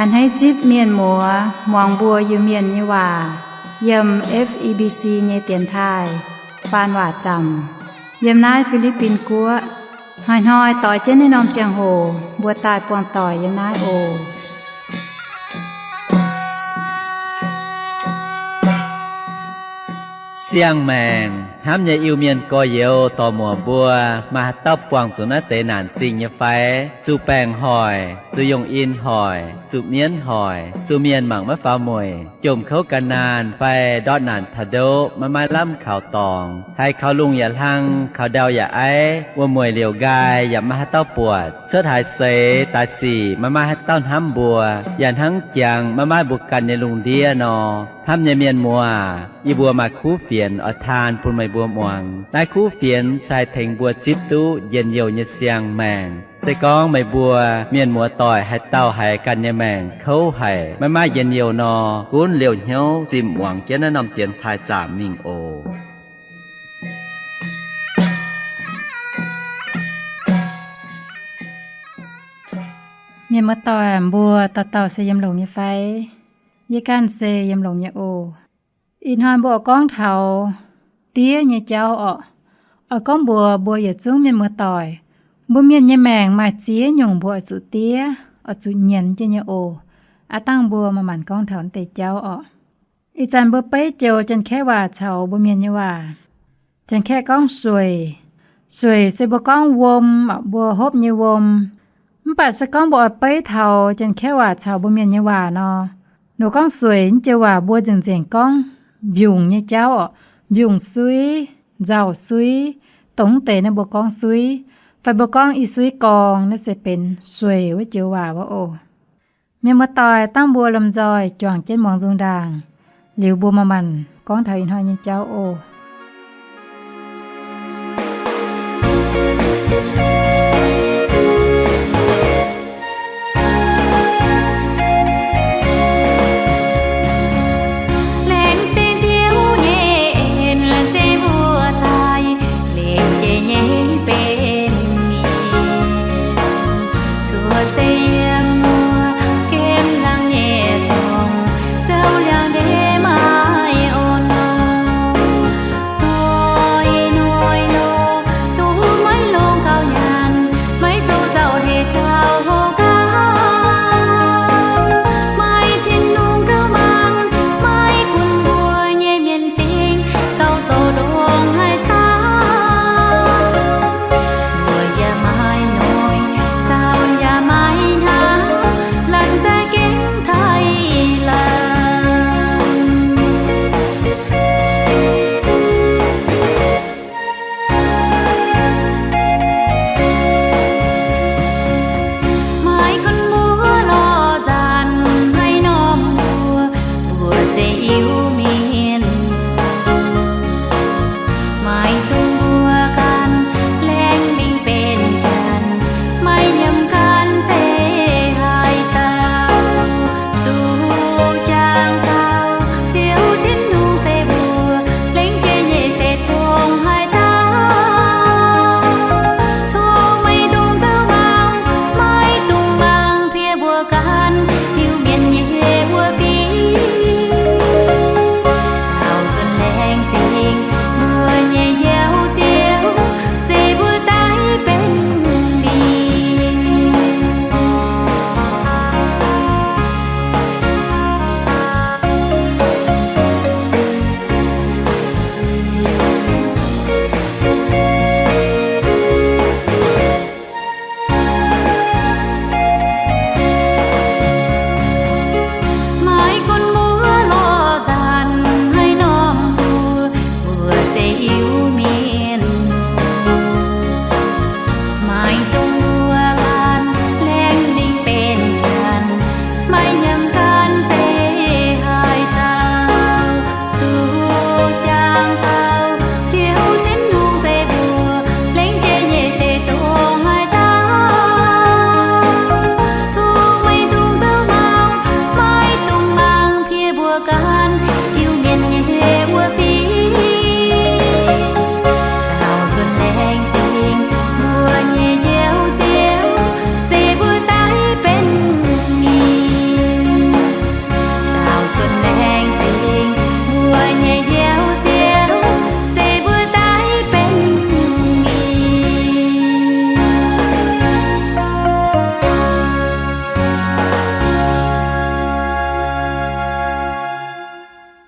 A'hneiv zipv mienh muoz muangx mbuo Iu-Mienh nyei waac yiem F E B C nyei dienx taaih faan waac zaamc yiem naaiv Fi^li^bin Guoqv. Hnoi-hnoi doix jienv naaiv norm ziangh hoc mbuo daaih buangh doic yiem naaiv oc. Siang-maengc hnamv nyei Iu-Mienh gorx-youz dorc-muoc mbuo, maaih haaix dauh buangh zuqc naaiv deix naanc zingh nyei fai? Zuqc baengc hoic, zuqc yongh in hoic, zuqc mienv hoic, zuqc mienh mangc maiv faaux mueic, jomc kouv gan naanh fai ndortv naanc taux ndoqv maiv maaih lamh kaux dorngx, haiz kaux lungh yaac hlang, kaux ndau yaac aiv, wuom-mueic liouc nqaai yaac maiv maaih haaix dauh buatc, cuotv haaix seix daaih sic maiv maaih haaix dauh hnamv mbuo, yaac hnangv jangx maiv maaih mbuo ganh nyei lungh ndiev nor. Hnamv nyei mienh muoz, yie mbuo maaih kuv fienx oix taan bun meih mbuo muangx. Naaiv kuv fienx se haih tengx mbuo zipv duqv njien-youh nyei siang-maengc. Se gorngv meih mbuo mienh muoz doic haaix dauh haiz ganh nyei maengc kouv haic, maiv maaih njien-youh nor, gunv liouh hnyouv zimh muangx jienv naaiv norm dienx taaih zaamc mingh oc. Mienh muoz doic, mbuo dauh dauh se yiem longx nyei fai? Yie ganh se yiem longx nyei oc. Ih hnoi mbuo oix gorngv taux diev nyei jauv orqc. Oix gorngv mbuox mbuo yietc zungv mienh muoz doic, mbuo mienh nyei maengc maaih ziex nyungc mbuo oix zuqc diev, oix zuqc nyienz jienv nyei oc. Aav dangh mbuo maaih maanc gorngv taux deix jauv orqc. Ih zanc mbuo beiv joux Janx-Kaeqv waac caux mbuo mienh nyei waac. Janx-Kaeqv gorngv sueic. Sueic se mbuo gorngv wuom, mbuo hopv nyei wuom. Mv baac se gorngv mbuo oix beiv taux Janx-Kaeqv waac caux mbuo mienh nyei waac nor, ninh gorngv sueic naaiv joux waac mbuo nzengc-nzengc gorngv mbiungc nyei jauv orqc. Mbiungc suiv, nzauh suiv, dongh deix naaiv mbuo gorngv suiv, fai mbuo gorngv i suiv gorngv, naaiv se benx sueic wuov joux waac wuov oc. Mienh muoz doic, dangh mbuo lomh nzoih juangc jienv muangx nzung ndaangc, liuz mbuo maaih maanc gorngv taux ih hnoi nyei jauv oc. Laengz zingh Ziouv nyei en, laengz zingh mbuo daaih, laengz jiex nyei benx mingh. Cuotv seix yiem wuov gemh laangz nyei dorngx, zoux liangx-ndeic maiv orn nor. Hnoi-hnoi nor, duqv maiv longx gauh nyanc, maiv zoux zaux heix taux houx gauh. Maiv Tin-Hungh gauh mangc, maiv gunv mbuo nyei mienh fingx gauh zoux ndongc haaix camv. Mbuo yaac maiv noic, zaux yaac maiv hnangv, lanc zaih gengh taaih laangz. Maiv gunv mbuo lorz nzanc haaix norm mbuox, mbuo se Iu-Mienh. Maiv dungx mbuo ganh laengz mingh benx janx, maiv nyiemc ganh se haaix dauh. Zuqc jangx taux Ziouv Tin-Hungh zeiv mbuo, lengc jiex nyei se dongh haaix dauh. Tov meih dungx zoux mangc, maiv dungx mangc bieqc mbuo ganh Iu-Mienh nyei wuov fingx. Laauc zunh laengz zingh mbuo nyei Njoux Ziouv, zeiv mbuo daaih benx mingh. Maiv gunv mbuo lorz nzanc haaix norm mbuox, mbuo se Iu-Mienh. Maiv dungx mbuo ganh laengz mingh benx janx, maiv nyiemc ganh se haaix dauh. Zuqc jangx taux Ziouv Tin-Hungh zeiv mbuo, lengc jiex nyei se dongh haaix dauh. Tov meih dungx zoux mangc, maiv dungx mangc bieqc mbuo ganh Iu-Mienh nyei wuov fingx. Laauc zunh laengz zingh mbuo nyei Njoux Ziouv, zeiv mbuo daaih benx mingh.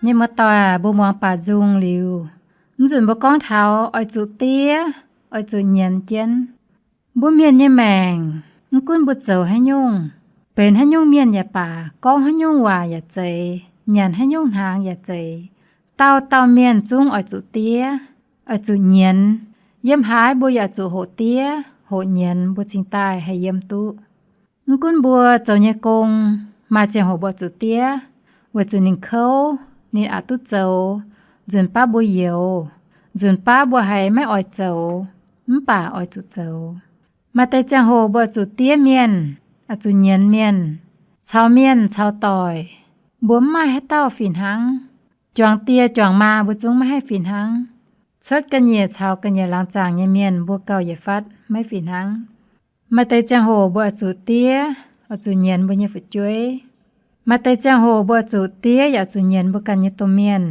Mienh muoz-doic, mbuo muangx baac nzung liuz, mv nzunc mbuo gorngv taux oix zuqc diev, oix zuqc nyienz jienv. Mbuo mienh nyei maengc, mv gunv mbuo zoux haaix nyungc, benx haaix nyungc mienh yaac baac, gorngv haaix nyungc waac yaac zeiz, nyanc haaix nyungc hnaangx yaac zeiz, dauh dauh mienh zungv oix zuqc diev, oix zuqc nyienz. Yiem haaix mbuo yaac zuqc hoqc diev hoqc nyienz, mbuo cingx daaih haih yiem duqv. Mv gunv mbuo zoux nyei gong, maaih ziangh hoc mbuo zuqc diev, weic zuqc ninh kouv, ninh aqc duqv zoux, nzunc baav mbuo youx, nzunc baav mbuo haiz maiv oix zoux, mv baac oix zuqc zoux. Maaih deix ziangh hoc mbuo zuqc diev mienh, oix zuqc nyienz mienh, caux mienh caux doic, mbuo mv maaih haaix dauh fih hnangv. Juangc die juangc maa mbuo zungv maiv haih fih hnangv. Cuotv ga'nyiec caux ga'nyiec laangz zaangc nyei mienh mbuo gauh yietc fatv maiv fih hnangv. Maaih deix ziangh hoc mbuo oix zuqc diev, oix zuqc nyienz mbuo nyei fu'jueiv. Maaih deix ziangh hoc mbuo oix zuqc diev yaac zuqc nyienz mbuo ganh nyei domh mienh,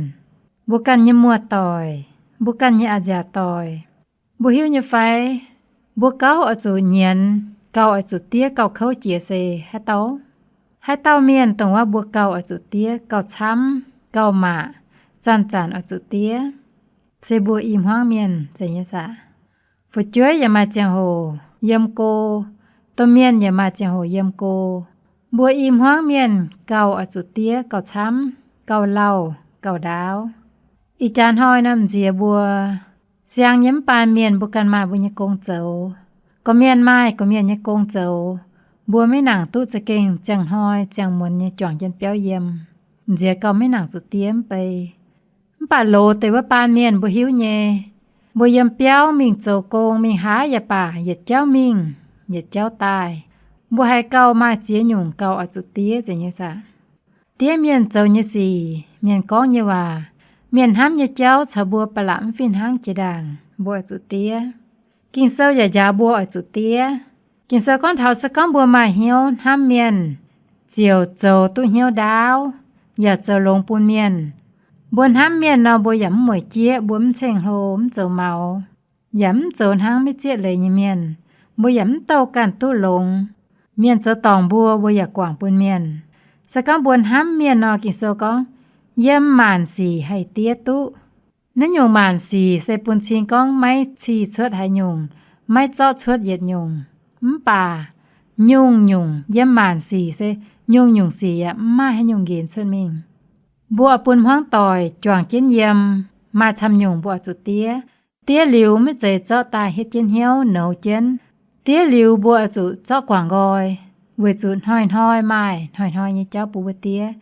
mbuo ganh nyei muoz-doic, mbuo ganh nyei a'nziaauc doic. Mbuo hiuv nyei fai? Mbuo gauh oix zuqc nyienz, gauh oix zuqc diev gauh kouv jiex se haaix dauh? Haaix dauh mienh dongh wuov mbuo gauh oix zuqc diev gauh camv, gauh maac, zanc-zanc oix zuqc diev, se mbuo i hmuangv mienh zeiz nyei saah? Fu'jueiv yaac maaih ziangh hoc yiem go, domh mienh yaac maaih ziangh hoc yiem go. Mbuo i hmuangv mienh gauh oix zuqc diev gauh camv, gauh lauh, gauh ndaauv. Ih jaax hnoi naaiv m'nziex mbuo siang nyei mv baan mienh mbuo ganh maaih mbuo nyei gong zoux. Gorqv-mienh maaih gorqv-mienh nyei gong zoux. Mbuo maiv nangc duqv za'gengh ziangh hnoi ziangh muonz nyei juangc jienv biauv yiem. M'nziex gauh maiv nangc zuqc diev mv bei. Mv baac loz deix wuov baan mienh mbuo hiuv nyei, mbuo yiem biauv mingh zoux gong mingh haaix yaac baac, yietc jauv mingh, yietc jauv daaih, mbuo haiz gauh maaih ziex nyungc gauh oix zuqc diev zeiz nyei saah? Diev mienh zoux nyei sic, mienh gorngv nyei waac, mienh hnamv nyei jauv caux mbuo ba'laqc mv fih hnangv jiex ndaangc, mbuo oix zuqc diev. Ging-Sou yaac njaaux mbuo oix zuqc diev. Ging-Sou gorngv taux se gorngv mbuo maaih hnyouv hnamv mienh, ziouc zoux duqv hnyouv ndaauv, yaac zoux longx bun mienh. Mbuo hnamv mienh nor, mbuo yaac mv mueic jieqv, mbuo mv ceng-hlo, mv zoux maux, yaac mv zoux hnangv maiv zieqv leiz nyei mienh. Mbuo yaac mv douh ganh duqv longx. Mienh zoux dorngc mbuo, mbuo yaac guangc bun mienh. Se gorngv mbuo hnamv mienh nor, Ging-Sou gorngv, yiem maanc sic haih diev duqv. Naaiv nyungc maanc sic se bun cing gorngv maiv cih cuotv haaix nyungc, maiv zorqv cuotv yietc nyungc. Mv baac nyungc-nyungc yiem maanc sic se nyungc-nyungc sic yaac mv maaih haaix nyungc nqenx cuotv mingh. Mbuo oix bun hmuangv doic juangc jienv yiem, maaih camv nyungc mbuo oix zuqc diev. Diev liuz maiv zeiz zorqv daaih hietv jienv hnyouv nouz jienv. Diev liuz mbuo oix zuqc zorqv guangc nqoi, weic zuqc hnoi-hnoi maaih hnoi-hnoi nyei jauv bun mbuo diev.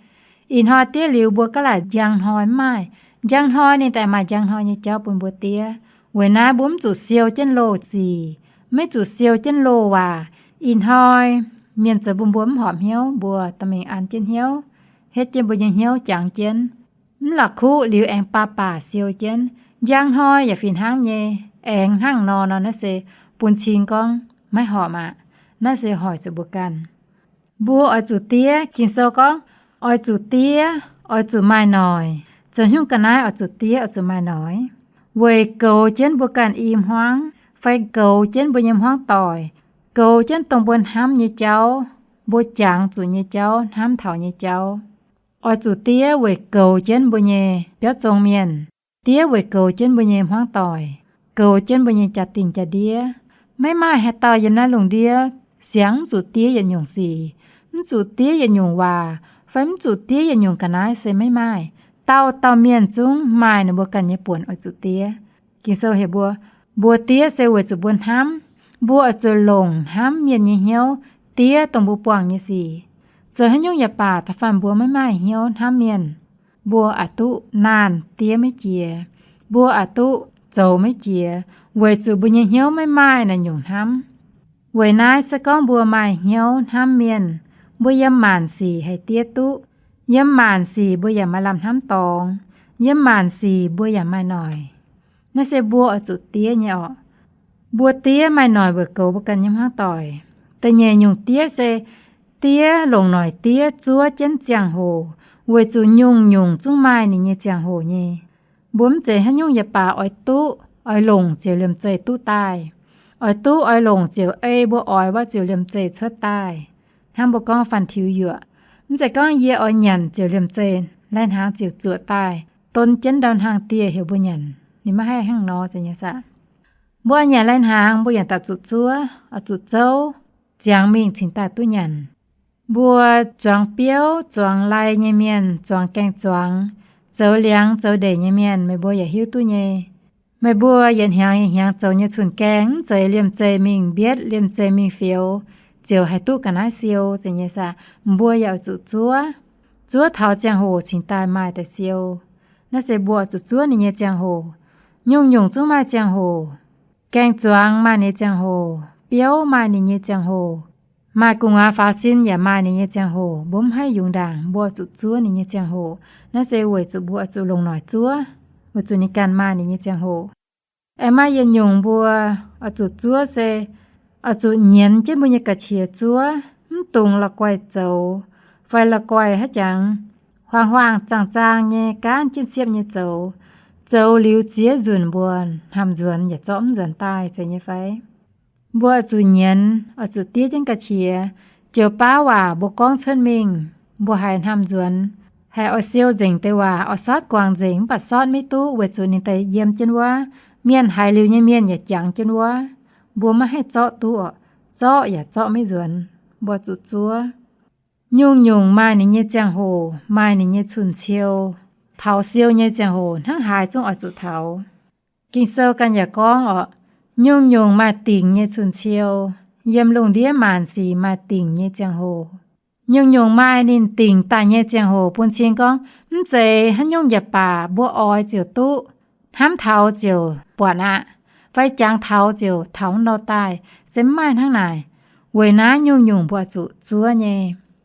Ih hnoi diev liuz mbuo gaav laaic njang hnoi mv maaih, njang hnoi ninh daaih maaih njang hnoi nyei jauv bun mbuo diev. Weic naaiv mbuo mv zuqc siou jienv loz-sic, maiv zuqc siou jienv loz-waac. Ih hnoi mienh zoux bun mbuo mv horpc hnyouv, mbuo dorh mingh an jienv hnyouv, hietv jienv mbuo nyei hnyouv jangx jienv. Mv la'kuqv liuz aengx baav baac siou jienv, njang hnoi yaac fih hnangv nyei, aengx hnangv nor nor, naaiv se bun cing gorngv maiv horpc aqv. Naaiv se hoic zuqc mbuo ganh. Mbuo oix zuqc diev. Ging-Sou gorngv, oix zuqc diev, oix zuqc maaih noic. Zoux haaix nyungc ga'naaiv oix zuqc diev, oix zuqc maaih noic? Weic goux jienv mbuo ganh i hmuangv, fai goux jienv mbuo nyei hmuangv doic, goux jienv dongh mbuo hnamv nyei jauv, mbuo jangx zuqc nyei jauv, hnamv taux nyei jauv. Oix zuqc diev weic goux jienv mbuo nyei biauv zong mienh, diev weic goux jienv mbuo nyei hmuangv doic, goux jienv mbuo nyei jaa-dingh jaa-ndiev. Maiv maaih haaix dauh yiem naaiv lungh ndiev siang mv zuqc diev yietc nyungc sic, mv zuqc diev yietc nyungc waac, fai mv zuqc diev yietc nyungc ga'naaiv se maiv maaih. Dauh dauh mienh zungv maaih ninh mbuo ganh nyei buonc oix zuqc diev. Ging-Sou heuc mbuo, mbuo diev se weic zuqc mbuo hnamv. Mbuo oix zuqc longc hnamv mienh nyei hnyouv diev dongh mbuo buangh nyei sic. Zoux haaix nyungc yaac baac, da'faanh mbuo maiv maaih hnyouv hnamv mienh, mbuo aqc duqv naanh diev maiv jiex, mbuo aqc duqv zoux maiv jiex, weic zuqc mbuo nyei hnyouv maiv maaih naaiv nyungc hnamv. Weic naaiv se gorngv mbuo maaih hnyouv hnamv mienh, mbuo yiem maanc sic haih diev duqv. Yiem maanc sic mbuo yaac maaih lamh hnamv dorngx. Yiem maanc sic mbuo yaac maaih noic. Naaiv se mbuo oix zuqc diev nyei orqc. Mbuo diev maaih noic weic goux mbuo ganh nyei hmuangv doic. Da'nyeic nyungc diev se diev longc noic diev zuov jienv ziangh hoc, weic zuqc nyungc-nyungc zungv maaih ninh nyei ziangh hoc nyei. Mbuo mv zeiz haaix nyungc yaac baac oix duqv, oix longc ziouc liemh zeih duqv daaih. Oix duqv oix longc ziouc ei mbuo oix wuov ziouc liemh zeih cuotv daaih. Hnangv mbuo gorngv faanh tiux yuoqc, mv zeiz gorngv yie oix nyanc ziouc liemh zeih lai-hnaangx ziouc zuoqc daaih don jienv ndau hnaangx-dieh heuc mbuo nyanc. Ninh maiv haih hnangv nor zeiz nyei saah. Mbuo nyanc lai-hnaangx mbuo yaac daaih zuqc zuov, oix zuqc zouv, ziangx mingh cingx daaih duqv nyanc. Mbuo zuangx biouv, zuangx lai nyei mienh, zuangx gaeng-zuangx, zoux liangx zoux ndeic nyei mienh, meih mbuo yaac hiuv duqv nyei. Meih mbuo yietc hnyangx yietc hnyangx zoux nyei cun-gaeng mv zeiz liemh zeih mingh mbietv, liemh zeih mingh fioux, ziouc haih duqv ga'naaiv siou zeiz nyei saah. Mbuo yaac oix zuqc zuov, zuov taux ziangh hoc cingx daaih maaih deix siou. Naaiv se mbuo oix zuqc zuov ninh nyei ziangh hoc. Nyungc-nyungc zungv maaih ziangh hoc. Gaeng-zuangx maaih ninh nyei ziangh hoc, biouv maaih ninh nyei ziangh hoc, maaih gu'nguaaz faaux sin yaac maaih ninh nyei ziangh hoc. Mbuo mv haih yungz ndaangc, mbuo oix zuqc zuov ninh nyei ziangh hoc. Naaiv se weic zuqc mbuo oix zuqc longc noic zuov, weic zuqc ninh ganh maaih ninh nyei ziangh hoc. Aengx maaih yietc nyungc mbuo oix zuqc zuov se oix zuqc nyienz jienv mbuo nyei ga'qiex zuov, mv dungx la'guaih zoux, fai la'guaih haaix jangx huaang-huaang zaang-zaang nyei gaanv jienv siepv nyei zoux. Zoux liuz ziex nzunc mbuo hnamv nzuonx yaac zorqv mv nzuonx daaih zeiz nyei fai? Mbuo oix zuqc nyienz, oix zuqc diev jienv ga'qiex, joux baav waac mbuo gorngv cuotv mingh, mbuo haiz hnamv nzuonx, haiz oix siou nzengc deix waac, oix sortv guangc nzengc mv baac sortv maiv duqv weic zuqc ninh daaih yiem jienv wuov, mienh haiz liuz nyei mienh yaac jangx jienv wuov. Mbuo maiv haih zorqv duqv, zorqv yaac zorqv maiv nzuonx. Mbuo zuqc zuov. Nyungc-nyungc maaih ninh nyei ziangh hoc, maaih ninh nyei cun-ciou. Taux siou nyei ziangh hoc hnangv haaix zungv oix zuqc taux. Ging-Sou ganh yaac gorngv orqc, nyungc-nyungc maaih dingc nyei cun-ciou. Yiem lungh ndiev maanc sic maaih dingc nyei ziangh hoc. Nyungc-nyungc maaih ninh dingc daaih nyei ziangh hoc. Bun cing gorngv mv zeiz haaix nyungc yaac baac mbuo oix ziouc duqv, hnamv taux ziouc buatc aqv, fai jangx taux ziouc taux nor daaih, se mv maaih hnangv naaic. Weic naaiv nyungc-nyungc mbuo zuqc zuov nyei.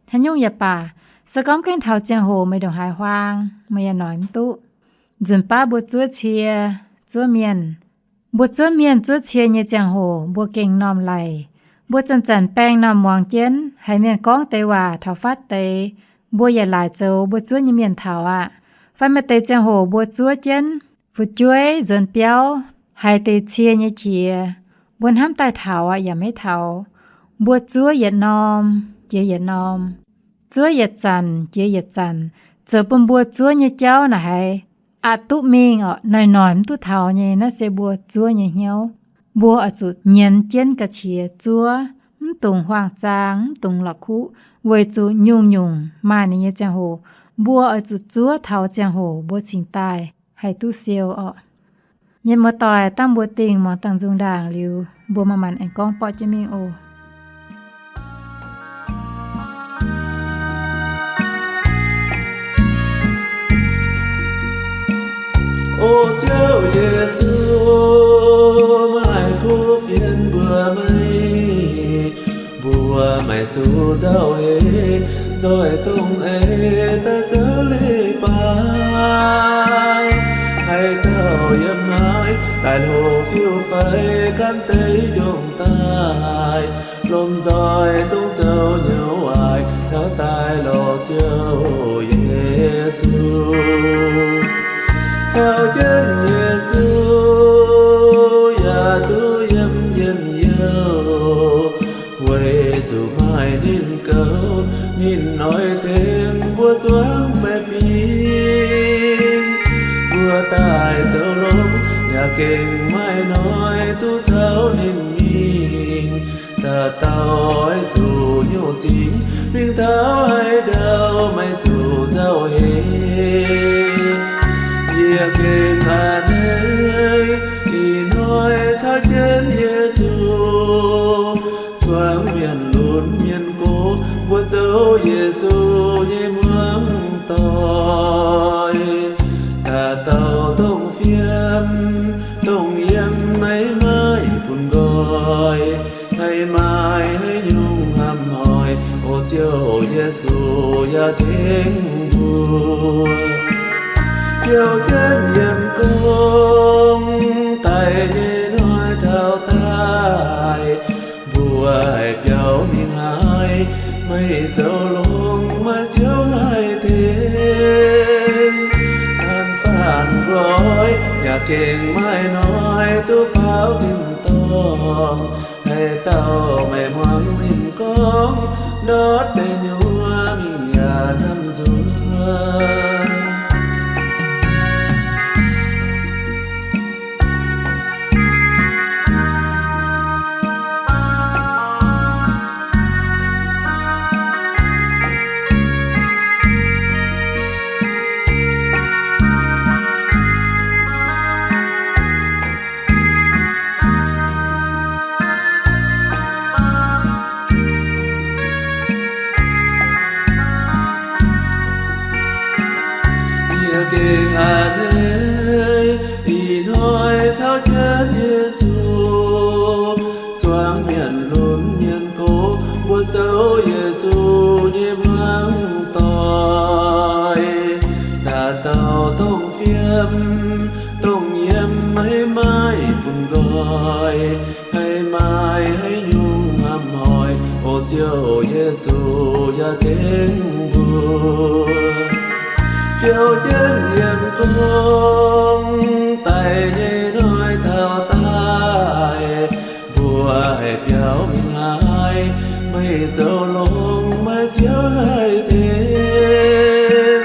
Haaix nyungc yaac baac, se gorngv gaengh taux ziangh hoc meih ndongc haaix huaang, meih yaac noic mv duqv. Nzunc baav mbuo zuov cie, zuov mienh. Mbuo zuov mienh zuov cie nyei ziangh hoc mbuo gengh m'normh laic. Mbuo zanc-zanc baeng m'normh muangx jienv, haiz mienh gorngv deix waac taux fatv deix, mbuo yaac laaic zoux mbuo zuov nyei mienh taux aqv. Fai maaih deix ziangh hoc mbuo zuov jienv fu'jueiv nzuonx biauv, haiz deix cie nyei qiex, mbuo hnamv daaih taux aqv yaac maiv taux. Mbuo zuov yietc norm jiex yietc norm, zuov yietc zanc jiex yietc zanc, zoux bun mbuo zuov nyei jauv naaic haiz aqc duqv mingh orqc, noic-noic mv duqv taux nyei. Naaiv se mbuo zuov nyei hnyouv. Mbuo oix zuqc nyienz jienv ga'qiex zuov, mv dungx huaang-zaang, mv dungx la'kuqv, weic zuqc nyungc-nyungc maaih ninh nyei ziangh hoc. Mbuo oix zuqc zuov taux ziangh hoc mbuo cingx daaih haih duqv siou orqc. Mienh muoz-doic, dangh mbuo dingh muangx dangh nzung ndaangc liuz, mbuo manc-manc aengx gorngv borqv jienv mingh oc. O Ziouv Yesu, maaih kuv fienx mbuox meih, mbuox meih zuqc nzauh heix, nzoih dongh eix daaih zoux leiz-baaix. Haaix dauh yiem naaiv daaih hlo fiuv-faix gan deix njongh daaih, lomh nzoih dongh zoux nyei waaic taux daaih lorz Ziouv Yesu. Caux jienv Yesu yaac duqv yiem njien-youh, weic zuqc maaih ninh goux, ninh oix tengx mbuo zuangx baeqc fingx. Mbuo daaih zoux longx yaac gengh maaih hnoi duqv caux ninh mingh. Dauh dauh oix zuqc nyungc zingx mingh taux haaix ndau, maiv zuqc nzauh heix. Yie gengh a'hneiv ih hnoi caux jienv Yesu zuangx mienh lunx mienh gox, mbuo zoux Yesu nyei muangx doic. Dauh dauh dongh fiem dongh yiem maiv maaih bun nqoi, haaix maaih haaix nyungc hnamv hnoi, o Ziouv Yesu yaac tengx mbuo. Ziouv jienv yiem gorngv daaih nyei hnoi taux daaih, mbuo haih biaux mingh haaix, meih zoux longx maaih Ziouv haih tengx. An faanh nqoi yaac gengh maaih hnoi duqv faaux tin-dorngh. Haaix dauh meih muangx ninh gorngv, ndortv deix nyuoz mingh yaac hnamv nzuonx. Gengh a'hneiv ih hnoi caux jienv Yesu, zuangx mienh lunx mienh gox, mbuo zoux Yesu nyei hmuangv doic. Dauh dauh dongh fiem dongh yiem, maiv maaih bun nqoi, haiz maaih haaix nyungc hnamv hnoi, o Ziouv Yesu yaac gengh mbuo. Fiou jienv yiem gorngv daic nyei hnoi taux daaih, mbuo haih biaux mingh haaix, meih zoux longx maiv ziouc haih tengx.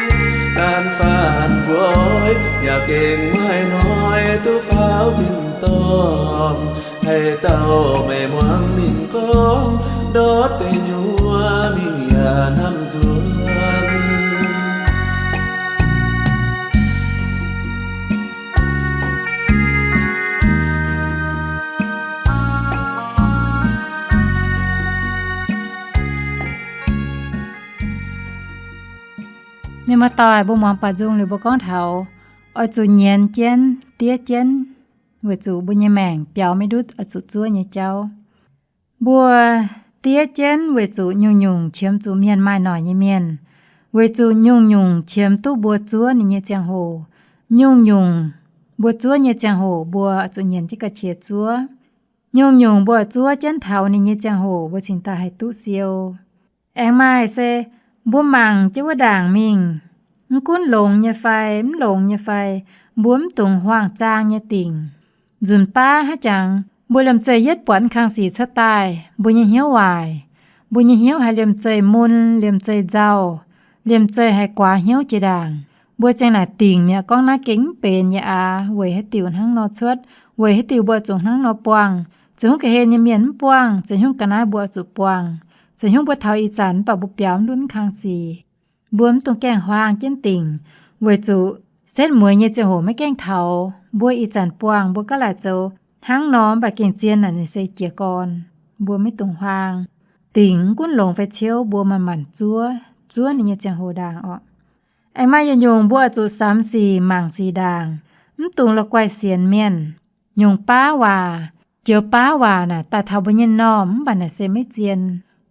Gaanv faanv mbuo oix yaac gengh maaih hnoi duqv faaux tin dorngh, haaix dauh meih muangx ninh gorngv, ndortv deic nyuoqc mingh yaac hnamv nzuonx. Mienh muoz-doic, mbuo muangx baac nzung liuz mbuo gorngv taux oix zuqc nyienz jienv, diev jienv, weic zuqc mbuo nyei maengc biaux maiv ndutv oix zuqc zuov nyei jauv. Mbuo diev jienv weic zuqc nyungc-nyungc qiemx zuqc mienh maaih noic nyei mienh, weic zuqc nyungc-nyungc qiemx duqv mbuo zuov ninh nyei ziangh hoc. Nyungc-nyungc mbuo zuov nyei ziangh hoc mbuo oix zuqc nyienz jienv ga'qiex zuov. Nyungc-nyungc mbuo zuov jienv taux ninh nyei ziangh hoc mbuo cingx daaih haih duqv siou. Aengx maaih se mbuo mangc jienv wuov ndaangc mingh, mv gunv longx nyei fai mv longx nyei fai, mbuo mv dungx huaang-zaang nyei dingc. Nzunc baav hnangv jangx mbuo liemh zeih yietv buatc kang sic cuotv daaih, mbuo nyei hnyouv waaic, mbuo nyei hnyouv haih liemh zeih mun, liemh zeih nzauh, liemh zeih haih guaax hnyouv jiex ndaangc. Mbuo ziang naaic dingc mi'aqv, gorngv naaiv gengh mv benx nyei aqv. Weic haaix diuc hnangv nor cuotv? Weic haaix diuc mbuo zuqc hnangv nor buangh? Ziouc hnyouv ga'hlen nyei mienh mv buangh, ziouc hnyouv ga'naaiv mbuo zuqc buangh, ziouc hnyouv mbuo taux ih zanc mv baac mbuo biaux mv ndutv kang sic. Mbuo mv dungx gaengh huaang jienv dingc, weic zuqc setv mueiz nyei ziangh hoc maiv gaengh taux. Mbuo ih zanc buangh mbuo gaav laaic zoux hnangv nor mv baac gengh zien naaic ninh se jiez gorn. Mbuo maiv dungx huaang. Dingc mv gunv longx fai ciouv mbuo manc-manc zuov, zuov ninh nyei ziangh hoc ndaangc orqc. Aengx maaih yietc nyungc mbuo oix zuqc samx sic mangc sic ndaangc, mv dungx la'guaih sienx mienh. Nyungc baav waac, joux baav waac naaic daaih taux mbuo nyei normh mv baac naaic se maiv zien.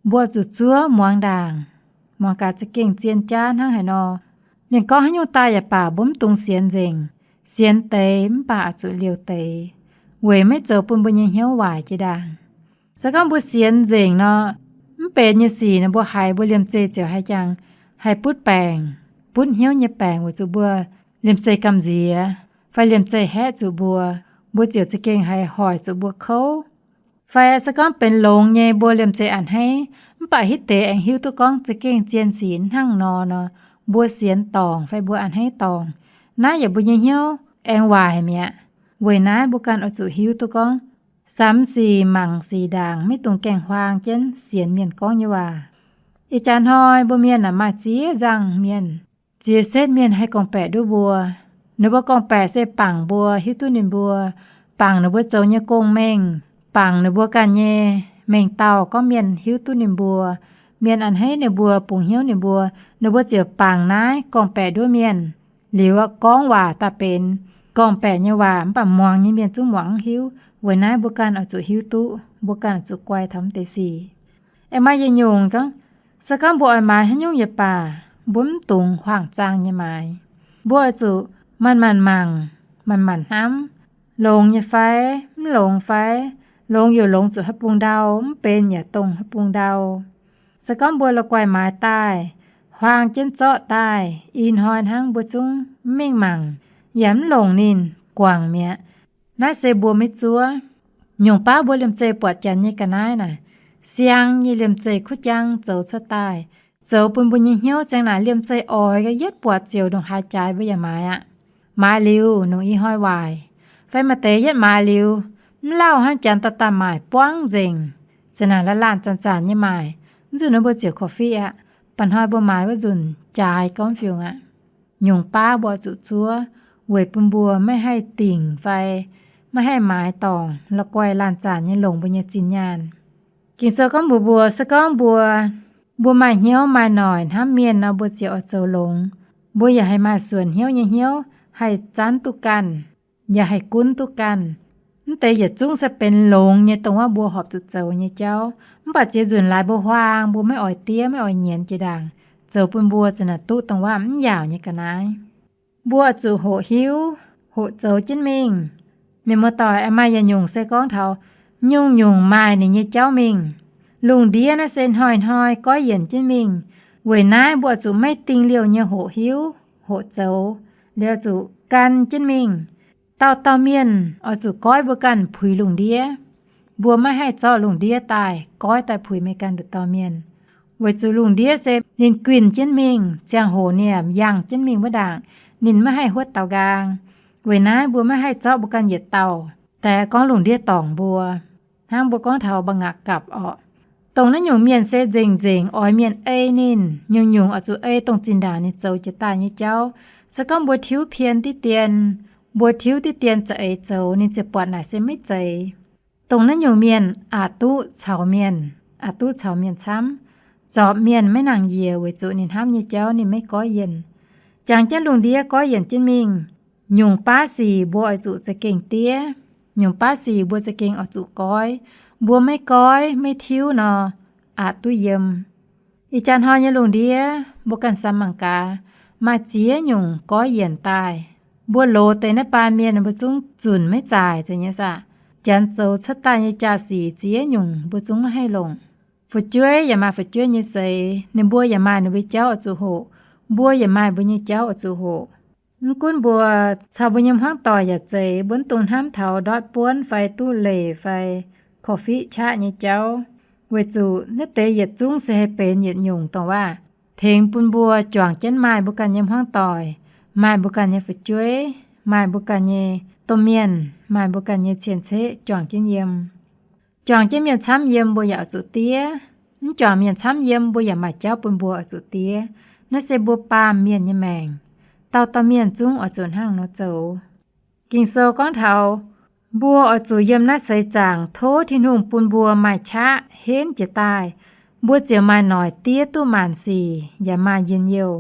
Mbuo zuqc zuov muangx ndaangc, muangx gaax za'gengh zien jaav hnangv haaix nor. Mienh gorngv haaix nyungc daaih yaac baac mbuo mv dungx sienx nzengc. Sienx deix mv baac oix zuqc liouh deix, weic maiv zoux bun mbuo nyei hnyouv waaic jiex ndaangc. Se gorngv mbuo sienx nzengc nor, mv benx nyei sic naaic mbuo haiz mbuo liemh zeih ziouc haih jangx, haih butv baengc, butv hnyouv nyei baengc weic zuqc mbuo liemh zeih gamh nziex, fai liemh zeih haeqv zuqc mbuo, mbuo ziouc za'gengh haih hoic zuqc mbuo kouv. Fai se gorngv benx longx nyei mbuo liemh zeih a'hneiv, mv baac hitv deix aengx hiuv duqv gorngv za'gengh zien sic hnangv nor nor, mbuo sienx dorngc fai mbuo a'hneiv dorngc, naaiv yaac mbuo nyei hnyouv aengx waaic mi'aqv. Weic naaiv mbuo ganh oix zuqc hiuv duqv gorngv, samx sic mangc sic ndaangc, maiv dungx gaengh huaang jienv sienx mienh gorngv nyei waac. Ih jaax hnoi mbuo mienh aah, maaih ziex nzangc mienh, ziex setv mienh haih gorngv-baeqc nduov mbuo. Ninh mbuo gorngv-baeqc se bangc mbuo hiuv duqv ninh mbuo, bangc ninh mbuo zoux nyei gong-mengh, bangc ninh mbuo ganh nyei mengh dauh gorngv mienh hiuv duqv ninh mbuo. Mienh a'hneiv ninh mbuo, bungx hnyouv ninh mbuo, ninh mbuo ziouc bangc naaiv gorngv-baeqc nduov mienh. Liuz aqv, gorngv waac daaih benx gorngv-baeqc nyei waac, mv baac muangx nyei mienh zungv muangx mv hiuv. Weic naaiv mbuo ganh oix zuqc hiuv duqv, mbuo ganh oix zuqc guai taux mv deix sic. Aengx maaih yietc nyungc gorngv, se gorngv mbuo oix maaiz haaix nyungc yaac baac, mbuo mv dungx huaang-zaang nyei maaiz. Mbuo oix zuqc manc-manc mangc, manc-manc hnamv, longx nyei fai, mv longx fai, longx yaac longx zuqc haaix bung ndau, mv benx yaac dongh haaix bung ndau. Se gorngv mbuo la'guaih maaiz daaih, huaang jienv zorqv daaih, ih hnoi hnangv mbuo zungv mv mingh mangc, yaac mv longc ninh, guangc mi'aqv. Naaiv se mbuo maiv zuov. Nyungc baav mbuo liemh zeih buatc janx nyei ga'naaiv naaic, siang nyei liemh zeih kuv jang zoux cuotv daaih, zoux bun mbuo nyei hnyouv ziang naaic liemh zeih oix ga'yietv buatc ziouc ndongc haaix jaaix mbuo yaac maaiz aqv. Maaiz liuz nungc ih hnoi waaic, fai maaih deix yietv maaiz liuz, mv lauh hnangv janx daaih daaih maaic buangv nzengc, ziang naaic laanh laanh zanc zanc nyei maaic, mv zuqc nor mbuo ziouc korv-fiqv aqv. Ba'hnoi mbuo maaiz wuov nzunc jaaix gormx fiungx aqv. Nyungc baav mbuo oix zuqc zuov, weic bun mbuo maiv haih dingc fai maiv haih maaiz dorngc la'guaih laanh zanc nyei longc mbuo nyei zinh nyaanh. Ging-Sou gorngv mbuox mbuo, se gorngv mbuo, mbuo maaih hnyouv maaih noic hnamv mienh nor, mbuo ziouc oix zoux longx. Mbuo yaac haih maaih suonc hnyouv nyei hnyouv, haih zanv duqv ganh, yaac haih gunv duqv ganh. Mv deix yietc zungv se benx longx nyei dongh wuov mbuo horpc zuqc zoux nyei jauv. Mv baac ziex nzunc laaix mbuo huaang, mbuo maiv oix diev, maiv oix nyienz jiex ndaangc, zoux bun mbuo za'naaic duqv dongh wuov mv yaauc nyei ga'naaiv. Mbuo oix zuqc hoqc hiuv, hoqc zoux jienv mingh. Mienh muoz-doic, maaih yietc nyungc se gorngv taux nyungc-nyungc maaih ninh nyei jauv mingh. Lungh ndiev naaiv se hnoi-hnoi goiv yienc jienv mingh. Weic naaiv mbuo oix zuqc maiv dingh liouh nyei hoqc hiuv, hoqc zoux, liouh zuqc gan jienv mingh. Dauh dauh mienh oix zuqc goiv mbuo ganh puix lungh ndiev. Mbuo maiv haih zorqv lungh ndiev daaih goiv daaih puix meih ganh nduqc dauh mienh. Weic zuqc lungh ndiev se ninh guinh jienv mingh, ziangh hoc ninh yangh jienv mingh wuov ndaangc, ninh maiv haih huotv daaux nqaang. Weic naaiv mbuo maiv haih zorqv mbuo ganh yietc dauh daaih gorngv lungh ndiev dorngc mbuo. Hnangv mbuo gorngv taux mba'ngaakc gapc orqc, dongh naaiv nyungc mienh se nzengc-nzengc oix mienh ei ninh. Nyungc-nyungc oix zuqc ei dongh zinh ndaangc ninh zoux jiex daaih nyei jauv. Se gorngv mbuo tiuv pien diqv dien, mbuo tiuv diqv dien za'eix zoux, ninh ziouc buatc naaic se maiv zeiz. Dongh naaiv nyungc mienh aqc duqv caux mienh, aqc duqv caux mienh camv. Zorpc mienh maiv nangc njiec weic zuqc ninh hnamv nyei jauv ninh maiv goiv yienc. Jangx jienv lungh ndiev goiv yienc jienv mingh. Nyungc baav sic mbuo oix zuqc za'gengh diev. Nyungc baav sic mbuo za'gengh oix zuqc goiv. Mbuo maiv goiv maiv tiuv nor, aqc duqv yiem. Ih jaax hnoi nyei lungh ndiev mbuo ganh samv mangc gaax, maaih ziex nyungc goiv yienc daaih. Mbuo loz deix naaiv baan mienh mbuo zungv zunc maiv zaaic zeiz nyei saah. Janx zoux cuotv daaih nyei jaa-sic ziex nyungc mbuo zungv maiv haih longc. Fu'jueiv yaac maaih fu'jueiv nyei seix, ninh mbuo yaac maaih ninh mbuo jauv oix zuqc hoqc, mbuo yaac maaih mbuo nyei jauv oix zuqc hoqc. Mv gunv mbuo caux mbuo nyei hmuangv doic yaac zeiz, mbuo mv dungx hnamv taux ndortv buonv fai duqv leic fai korv-fiqv qaqv nyei jauv, weic zuqc naaiv deix yietc zungv se haih benx yietc nyungc dongh waac tengx bun mbuo juangc jienv maaih mbuo ganh nyei hmuangv doic, maaih mbuo ganh nyei fu'jueiv, maaih mbuo ganh nyei domh mienh, maaih mbuo ganh nyei cien-ceqv juangc jienv yiem. Juangc jienv mienh camv yiem mbuo yaac oix zuqc diev. Mv juangc mienh camv yiem mbuo yaac maaih jauv bun mbuo oix zuqc diev. Naaiv se mbuo baamh mienh nyei maengc. Dauh dauh mienh zungv oix zuqc hnangv nor zoux. Ging-Sou gorngv taux mbuo oix zuqc yiem naaiv seix zaangc tov Tin-Hungh bun mbuo maaih qaqv henv jiez daaih, mbuo ziouc maaih noic diev duqv maanc sic yaac maaih njien-youh.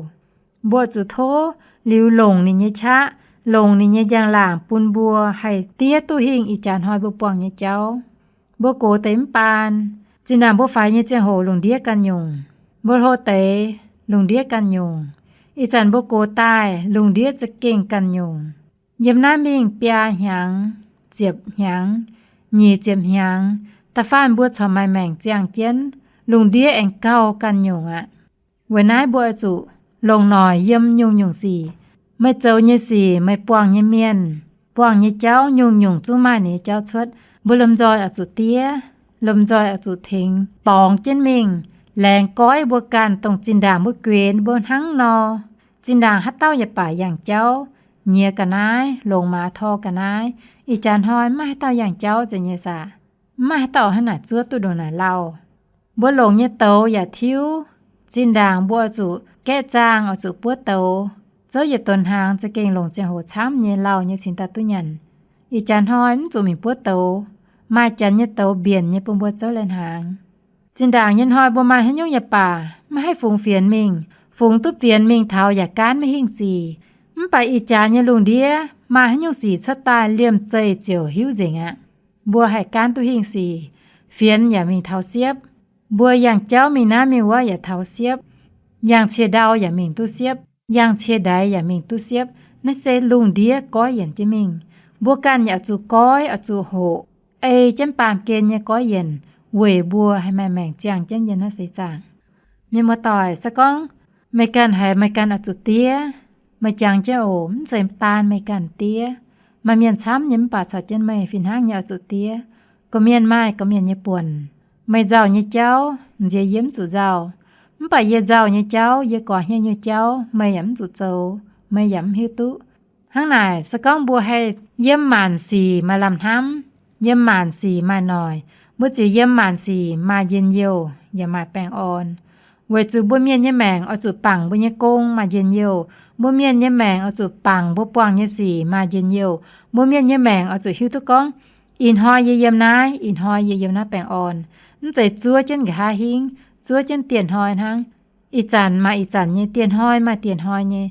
Mbuo oix zuqc tov liuz longc ninh nyei qaqv, longc ninh nyei njang-laangc bun mbuo haih diev duqv hingh ih jaax hnoi mbuo buangh nyei jauv. Mbuo gox deix mv baan, zinh ndaangc mbuo faix nyei ziangh hoc lungh ndiev ganh nyungc. Mbuo hlo deix lungh ndiev ganh nyungc. Ih zanc mbuo gox daaih lungh ndiev za'gengh ganh nyungc. Yiem naaiv mingh biaa hnyangx, ziepc hnyangx, nyic ziepc hnyangx, da'faanh mbuo corc maaih maengc ziangh jienv, lungh ndiev aengx gauh ganh nyungc aqv. Weic naaiv mbuo oix zuqc longc noic yiem nyungc-nyungc sic. Meih zoux nyei sic, meih buangh nyei mienh, buangh nyei jauv nyungc-nyungc zungv maaih ninh nyei jauv cuotv. Mbuo lomh nzoih oix zuqc diev, lomh nzoih oix zuqc tengx borngz jienv mingh, laengz goiv mbuo ganh dongh zinh ndaangc mbuo guenx mbuo hnangv nor. Zinh ndaangc haaix dauh yaac baac yangh jauv, nyiex ga'naaiv, longc maaz tor ga'naaiv, ih jaax hnoi maiv maaih haaix dauh yangh jauv zeiz nyei saah? Maiv maaih haaix dauh hnangv naaic zuov duqv ndongc naaic lauh. Mbuo longc nyei douz yaac tiuv. Zinh ndaangc mbuo oix zuqc gaeqv zaangh, oix zuqc buov douz. Zouv yietc donx hnaangx za'gengh longc ziangh hoc camv nyei lauh nyei cingx daaih duqv nyanc. Ih jaax hnoi mv zuqc mingh buov douz. Maaih janx nyei douz mbienc nyei bun mbuo zouv lai hnaangx. Zinh ndaangc nyei hnoi mbuo maaih haaix nyungc yaac baac maiv haih fungx fienx mingh. Fungx duqv fienx mingh taux yaac gaanv maiv hingh sic. Mv baac ih jaax nyei lungh ndiev maaih haaix nyungc sic cuotv daaih liemh zeih ziouc hiuv nzengc aqv. Mbuo haih gaanv duqv hingh sic, fienx yaac mingh taux siepv. Mbuo yangh jauv mingh naaiv mingh wuov yaac taux siepv. Yangh cie ndau yaac mingh duqv siepv. Yangh cie ndaix yaac mingh duqv siepv. Naaiv se lungh ndiev goiv yienc jienv mingh. Mbuo ganh yaac oix zuqc goiv, oix zuqc hoqc, ei jienv baamh gen nyei goiv yienc weic mbuo haih maaih maengc ziangh jienv yiem naaiv seix zaangc. Mienh muoz-doic, se gorngv meih ganh haiz meih ganh oix zuqc diev, meih jangx jienv oc. Mv zeiz daan meih ganh diev. Maaih mienh camv nyei mv baac caux jienv meih fih hnangv nyei oix zuqc diev. Gorqv-mienh maaih gorqv-mienh nyei buonc. Meih nzauh nyei jauv, nziex yie mv zuqc nzauh. Mv baac yie nzauh nyei jauv, yie guaax hnyouv nyei jauv, meih yaac mv zuqc zoux, meih yaac mv hiuv duqv. Hnangv naaic, se gorngv mbuo haih yiem maanc sic maaih lamh hnamv, yiem maanc sic maaih noic, mbuo ziouc yiem maanc sic maaih njien-youh yaac maaih baengh orn. Weic zuqc mbuo mienh nyei maengc oix zuqc bangc mbuo nyei gong maaih njien-youh. Mbuo mienh nyei maengc oix zuqc bangc mbuo buangh nyei sic maaih njien-youh. Mbuo mienh nyei maengc oix zuqc hiuv duqv gorngv, ih hnoi yie yiem naaiv, ih hnoi yie yiem naaiv baengh orn. Mv zeiz zuov jienv nqa'haav hingv, zuov jienv dieh hnoi hnangv. Ih zanc maaih ih zanc nyei, dieh hnoi maaih dieh hnoi nyei.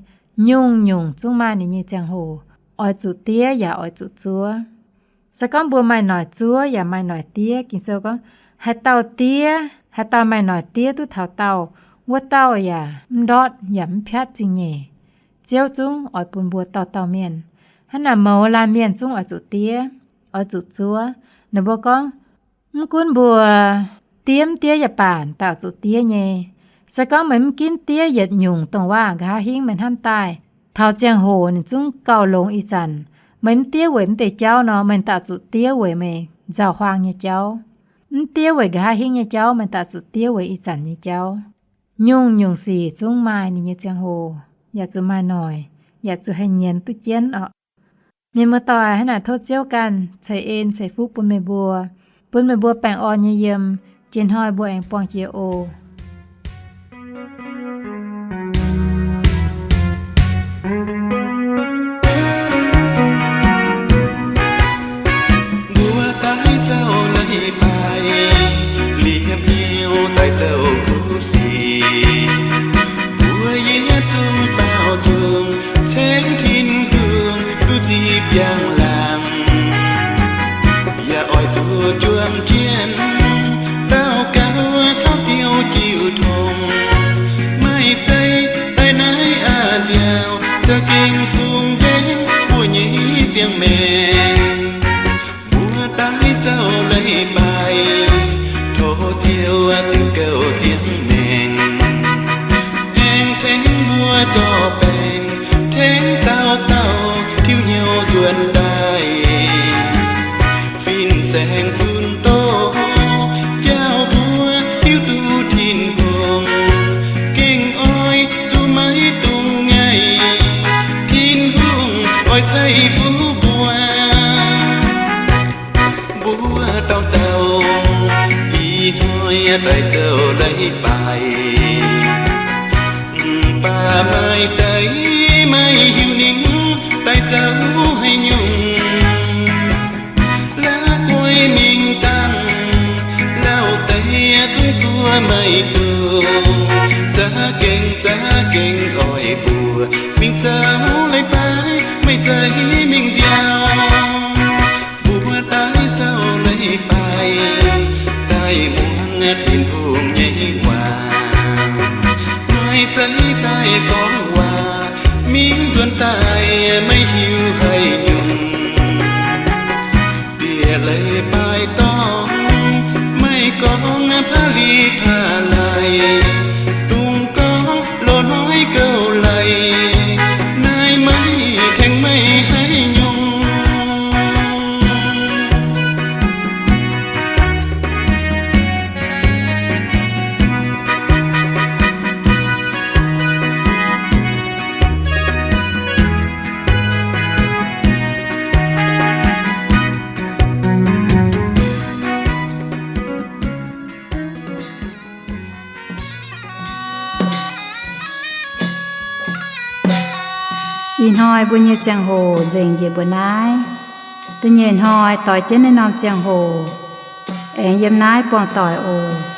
Nyungc-nyungc zungv maaih ninh nyei ziangh hoc oix zuqc diev yaac oix zuqc zuov. Se gorngv mbuo maaih noic zuov yaac maaih noic diev, Ging-Sou gorngv, haaix dauh diev, haaix dauh maaih noic diev duqv taux daauh, wuov dauh yaac mv ndortv yaac mv piatv zingh nyeic. Ziouv zungv oix bun mbuo dauh dauh mienh, hnangv naaic mouz laanh mienh zungv oix zuqc diev, oix zuqc zuov. Ninh mbuo gorngv, mv gunv mbuo diev mv diev yaac baac dauh zuqc diev nyei. Se gorngv meih mv ginv diev yietc nyungc dongh waac nqa'haav hingv meih hnamv daaih, taux ziangh hoc ninh zungv gauh longx ih zanc. Meih mv diev weic mv deix jauv nor, meih dauh zuqc diev weic meih nzauh huaang nyei jauv. Mv diev weic nqa'haav hingv nyei jauv, meih dauh zuqc diev weic ih zanc nyei jauv. Nyungc-nyungc sic zungv maaih ninh nyei ziangh hoc, yaac zuqc maaih noic, yaac zuqc haih nyienz duqv jienv oc. Mienh muoz-doic, hnangv naaic tov Ziouv ganh ceix en ceix fuqv bun meih mbuo, bun meih mbuo baengh orn nyei yiem. Jiex hnoi mbuo aengx buangh jiex oc. Mbuo daaih zouv leiz-baaix, liepc hnyouv daaih zouv kuv sic. Mbuo yietc zungv baaux nzung ceng Tin-Hungh duqv zipv njang-laangc, yaac oix zuqc juang jienv daux gaux caux Ziouv jiu tong. Maiv zeiz daaih naaiv a'hneiv nziaauc za'gengh fungx nzengc mbuo nyei ziangh maengc. Mbuo daaih zouv leiz-baaix, tov Ziouv ziux gouv ziangh maengc, aengx tengx mbuo zorqv baengc, tengx dauh dauh tiuv hnyouv nzuonx daaih, fin-saeng zunc doz, jauv mbuo hiuv duqv Tin-Hungh, gengh oix zuqc maiv dungx ngaih, Tin-Hungh oix ceix fuqv mbuo. Mbuo dauh dauh ih hnoi daaih zouv leiz-baaix, mv baac maaih deix maiv hiuv ninh daaih zouv haaix nyungc. La'guaih mingh dangh lauh deix zungv zuov maiv duqv, za'gengh za'gengh oix mbuo mingh zouv leiz-baaix, maiv zeiz mingh nziaauc. Mbuo daaih zouv leiz-baaix, daaih muangx Tin-Hungh nyei waac, maiv zeiz daaih gorngv waac mingh nzuonx daaih maiv hiuv haaix nyungc. Bieqc leiz-baaix dorngx, maiv gorngv paav li paav laaix, dungx gorngv loz-hnoi gouv leiz, naaiv maiv tengx meih haaix nyungc. Ih hnoi mbuo nyei ziangh hoc nzengc njiec mbuo naaiv. Da'nyeic hnoi doix jienv naaiv norm ziangh hoc aengx yiem naaiv buangh doic oc.